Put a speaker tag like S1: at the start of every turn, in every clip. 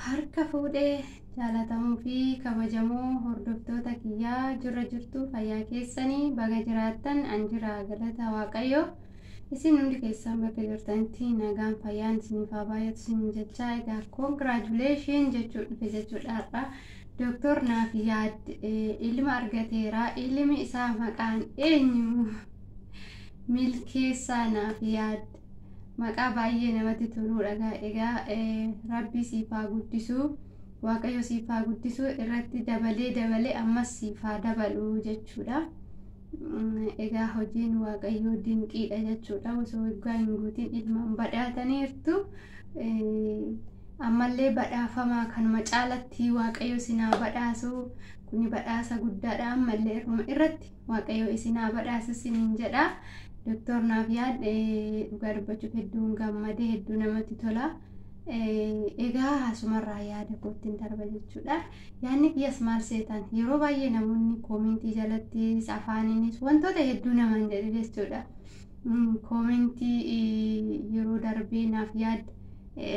S1: Harka fuudhee jaalatamuu fi kabajamoo hordoftoota kiyyaa, jirra jirtu? Fayyaa keessanii? Baga jiraattan. An jira, galata Waaqayyoo. Isin hundi keessan bakka jirtanitti nagaan fayyaan isiniif haa baay'atu isin jechaa, egaa congratulation jechuu dhufe jechuudha har'a. Dooktor Naafiyaad ilma argateera. Ilmi isaa maqaan eenyu? Milkeessaa Naafiyaad. Maqaa baay'ee namatti toludha. Egaa Rabbi siif haa guddisu, Waaqayyo siif haa guddisu, irratti dabalee dabalee ammas siif haa dabalu jechuudha. Egaa hojiin Waaqayyoo dinqiidha jechuudha. Osoo waggaa hin guutin ilmaan badhaataniirtu. Ammallee badhaafamaa, kanuma caalatti Waaqayyo isin haa badhaasu. Kuni badhaasa guddaadha. Ammallee irratti Waaqayyo isin haa badhaasu isiniin jedha. Dooktor Naafiyaad, dhugaa dubbachuuf hedduun gammadee, hedduu namatti tola. Egaa asumarraa yaada koottiin darba jechuudha. Yaadni kiyyas maal seetan? Yeroo baay'ee namoonni koomentii jalattis afaaniinis wantoota hedduu naman jedhu jechuudha. Koomentii yeroo darbee naaf yaad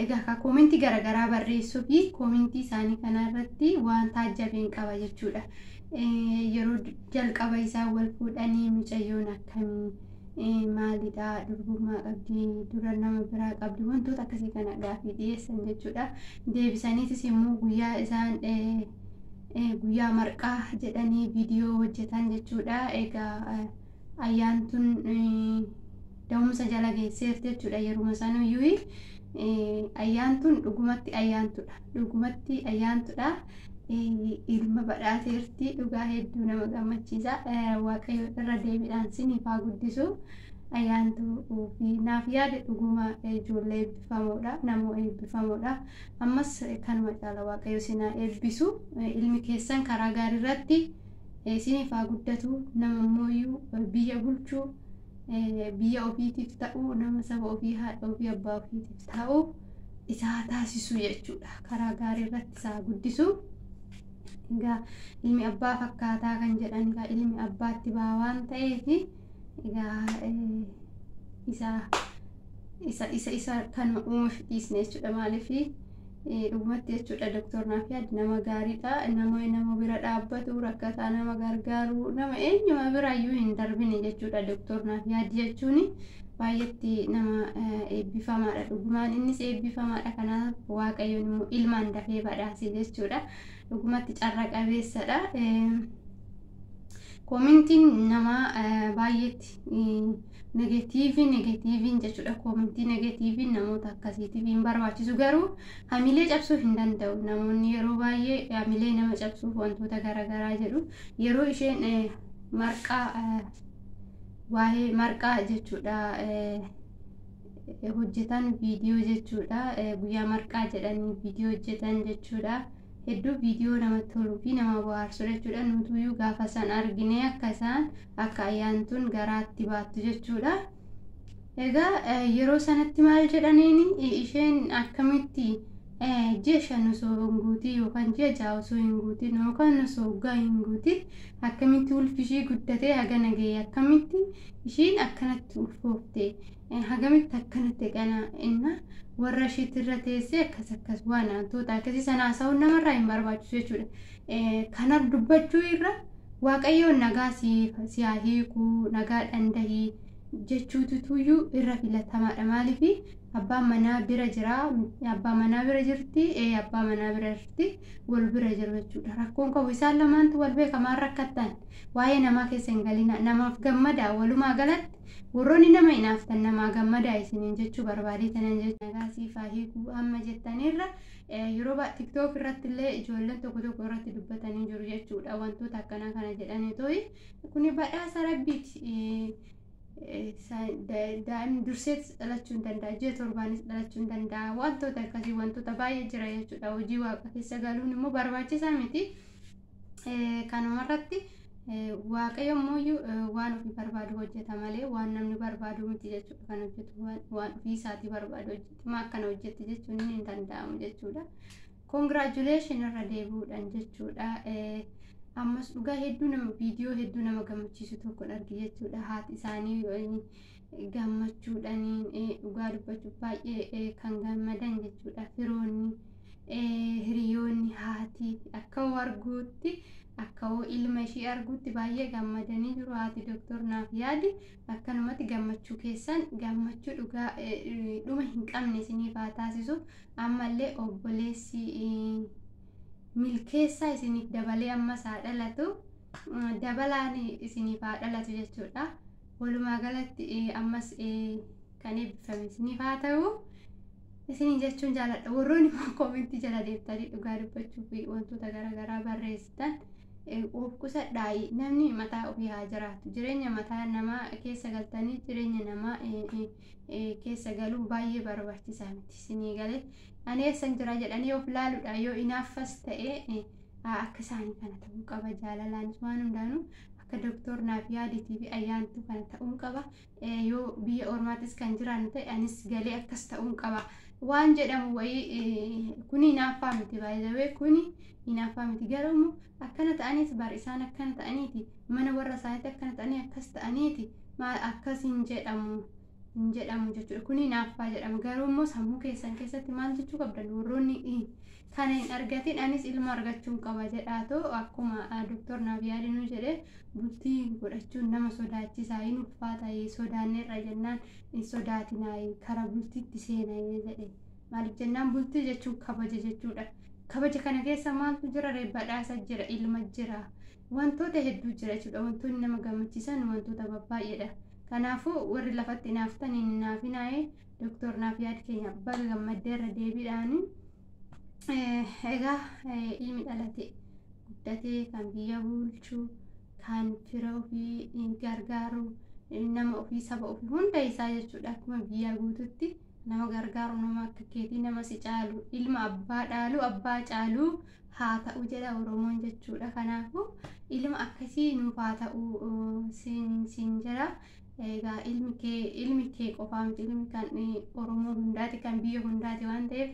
S1: egaa ka koomentii garaagaraa barreessuu fi koomentii isaanii kanarratti waan taajjabeen qaba jechuudha. Yeroo jalqaba isaan wal fuudhanii mucayyoon akkamii, maalidha, durbummaa qabdi, dura nama biraa qabdi, wantoota akkasii kana gaaffii dhiyeessan jechuudha. Deebisaniitis immoo guyyaa isaan guyyaa marqaa jedhanii viidiyoo hojjetan jechuudha. Egaa ayyaantuun da'umsa jala geesseerti jechuudha yeruma sanuyyuu. Ayyaantuun dhugumatti ayyaantudha. Dhugumatti ayyaantudha. Ilma badhaateerti, dhugaa hedduu nama gammachiisa. Waaqayyo irra deebiidhaan siniif haa guddisu. Ayyaantuu fi naaf yaade dhuguma ijoollee eebbifamoodha. Nama eebbifamoodha. Ammas kanuma caala Waaqayyo isin haa eebbisu. Ilmi keessan karaa gaarii irratti isiniif haa guddatu. Nama immoo biyya bulchuu, biyya ofiitiif ta'u, nama saba ofii, haadha ofii, abbaa ofiitiif ta'u isaa taasisu jechuudha. Karaa gaarii irratti isaa guddisu. Egaa ilmi abbaa fakkaataa kan jedhan, egaa ilmi abbaatti baa waan ta'eef, egaa isa isa isa isa kanuma uumaaf dhiisne jechuudha. Maaliif dhugumatti jechuudha, Dooktor Naafiyaad nama gaariidha. Nama bira dhaabbatu, rakkataa nama gargaaru, nama eenyuma biraayyuu hin darbine jechuudha. Dooktor Naafiyaad jechuun baay'eetti nama eebbifamaadha. Dhugumaan innis eebbifamaadha. Kanaaf Waaqayyoon immoo ilmaan dafee badhaase jechuudha. Dhugumatti carra qabeessadha. Koomentiin namaa baay'eetti negative negativeiin jechuudha. Koomentii negativeiin namoota akkasiitiif hin barbaachisu, garuu hamilee cabsuu hin danda'u. Namoonni yeroo baay'ee hamilee nama cabsuuf wantoota garaagaraa jedhu. Yeroo isheen marqaa, waa'ee marqaa jechuudha, hojjetan viidiyoo jechuudha. Guyyaa marqaa jedhanii viidiyoo hojjetan jechuudha. Hedduu viidiyoo namatti toluu fi nama bohaarsu jechuudha. Nutuyyuu gaafa san argine akka isaan akka ayyaantuun garaatti baattu jechuudha. Egaa yeroo sanatti maal jedhaniin? Isheen akkamitti ji'a 5 osoo hin guutiin yookaan ji'a 6 osoo hin guutiin yookaan osoo waggaa hin guutiin akkamitti ulfi ishii guddatee hagana ga'e? Akkamitti ishiin akkanatti ulfoofte? Hagamitti akkanatti qana inna warra ishiitirra teessee akkas akkas waan wantoota akkasii sana haasa'uun namarraa hin barbaachisu jechuudha. Kana dubbachuu irra Waaqayyoon nagaa si haa hiikuu, nagaa dhandahii jechuututuyyuu irra filatamaadha. Maaliif abbaan manaa bira jira, abbaa manaa bira jirti, abbaa manaa bira jirti, wal bira jiru jechuudha. Rakkoon qabu, isaan lamaantu wal beeka. Maal rakkattan? Waa'ee namaa keessa hin galina. Namaaf gammadaa. Walumaa galatti warroonni nama hinaaftan namaa gammadaa isiniin jechuu barbaadee tanan jechuudha. Nagaa siif haa hiikuu amma jettanirra yeroo TikTok irratti illee ijoolleen tokko tokko irratti dubbatanii jiru jechuudha. Wantoota akkanaa kana jedhanii to'i kuni badhaasa Rabbiiti. Daa'imni durseetis dhalachuu hin danda'a, ji'a 7nis dhalachuu hin danda'a. Wantoota akkasii wantoota baay'ee jira jechuudha. Hojii Waaqa keessa galuun immoo barbaachisaa miti. Kanumarratti Waaqayyo immoo waan ofii barbaadu hojjeta malee waan namni barbaadu miti jechuudha. Kan hojjetu waan ofii isaatii barbaadu hojjeta. Maa akkana hojjetti jechuun hin danda'amu jechuudha. Congratulation irra deebi'uudhaan jechuudha. Ammas dhugaa hedduu nama viidiyoo hedduu nama gammachiisu tokkon arge jechuudha. Haati isaanii gammachuudhaan, dhugaa dubbachuuf baay'ee kan gammadan jechuudha. Firoonni, arguutti, akka ilma ishii arguutti baay'ee gammadanii jiru haati Dooktor Naaf Yaadi. Akkanumatti gammachuu keessan gammachuu dhugaa dhuma hin qabne isiniif haa taasisu. Ammallee obboleessi milkeessaa isiniif dabalee ammas haa dhalatu, dabalaan isiniif haa dhalatu jechuudha. Walumaa galatti ammas kan eebbifame isiniif haa ta'u isiniin jechuun jaaladha. Warroonni immoo koomentii jala deebitanii dhugaa dubbachuu fi wantoota garaagaraa barreessitan, of qusadhaayi. Namni mataa ofii haa jiraatu. Jireenya mataa namaa keessa galtanii jireenya namaa keessa galuun baay'ee barbaachisaa miti. Isinii galee, ani eessan jira jedhanii of laaluudha. Yoo inaaffas ta'e, akka isaanii kana ta'uu qaba, jaalalaanis waan hundaanuu akka Dooktor Naaf Yaadiitii fi Ayyaantuu kana ta'uu qaba. Yoo biyya ormaattis kan jiraannu ta'e, anis galee akkas ta'uu qaba waan jedhamu wayii, kuni hinaaffaa miti baay'ee, kuni hinaaffaa miti. Garuu immoo akkana ta'aniis bar, isaan akkana ta'aniiti, mana warra isaaniitti akkana ta'anii, akkas ta'aniiti, maal akkas hin jedhamu, hin jedhamu jechuudha. Kuni hinaaffaa jedhama. Garuu immoo sammuu keessan keessatti maal jechuu qabdan? Warroonni kana hin argatin, anis ilma argachuun qaba jedhaatoo, akkuma Dooktor Naaf Yaadinuu jedhe, bultii godhachuun nama sodaachisaa, hin ulfaata, sodaanneerra jennaan, hin sodaatinaa, kara bultiitti seenaa jedhe. Maaliif jennaan, bultii jechuun kabaja jechuudha. Kabaja kana keessa maaltu jira? Badhaasa jira, ilma jira, wantoota hedduu jira jechuudha. Wantoonni nama gammachiisan wantoota babbaay'eedha. Kanaafuu warri lafatti hinaaftan hin hinaafinaa. Dooktor Naaf Yaad keenya, baga gammaddeerra deebiidhaani. Egaa ilmi dhalate guddatee kan biyya bulchu, kan fira ofii gargaaru, nama ofii, saba ofii, hunda isaa jechuudha, akkuma biyya guututti nama gargaaru, nama akka keetii, nama si caalu, ilma abbaa dhaalu abbaa caalu haa ta'u jedha Oromoon jechuudha. Kanaafuu ilma akkasii nuuf haa ta'u siin jedha. Egaa ilmi kee qofaa miti, ilmi kan Oromoo hundaati, kan biyya hundaati waan ta'eef,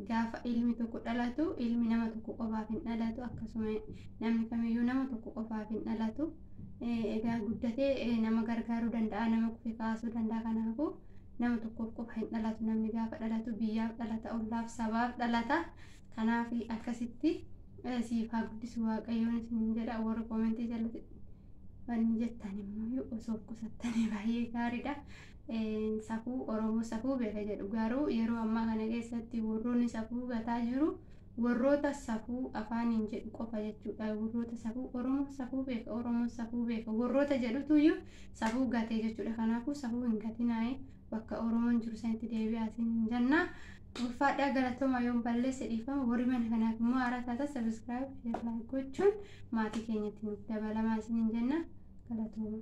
S1: gaafa ilmi tokko dhalatu ilmi nama tokko qofaaf hin dhalatu, akkasuma namni kamiyyuu nama tokko qofaaf hin dhalatu. Egaa guddatee nama gargaaruu danda'a, nama kufe kaasuu danda'a. Kanaafuu nama tokkoof qofa hin dhalatu. Namni gaafa dhalatu biyyaaf dhalata, ollaaf, sabaaf dhalata. Kanaaf akkasitti siif haa guddisu Waaqayyoon isin jedha. Warra koomentii jalatti wanni jettan immoo osoo qusattanii baay'ee gaariidha. Safuu Oromoo safuu beeka jedhu, garuu yeroo ammaa kana keessatti warroonni safuu gataa jiru warroota safuu afaaniin jedhu qofa jechuudha. Warroota safuu, Oromoo safuu beeka, Oromoo safuu beeka warroota jedhutuyyuu safuu gatee jechuudha. Kanaafuu safuu hin gatinaa'e, bakka Oromoon jiru sanitti deebi'aa isin jenna. Ulfaadhaa, galatooma. Yoon balleesse dhiifama. Warri mana kanaaf immoo haaraa taata, subscribe, share, like gochuun maatii keenyatti nuuf dabalamaa isin jenna. Galatooma.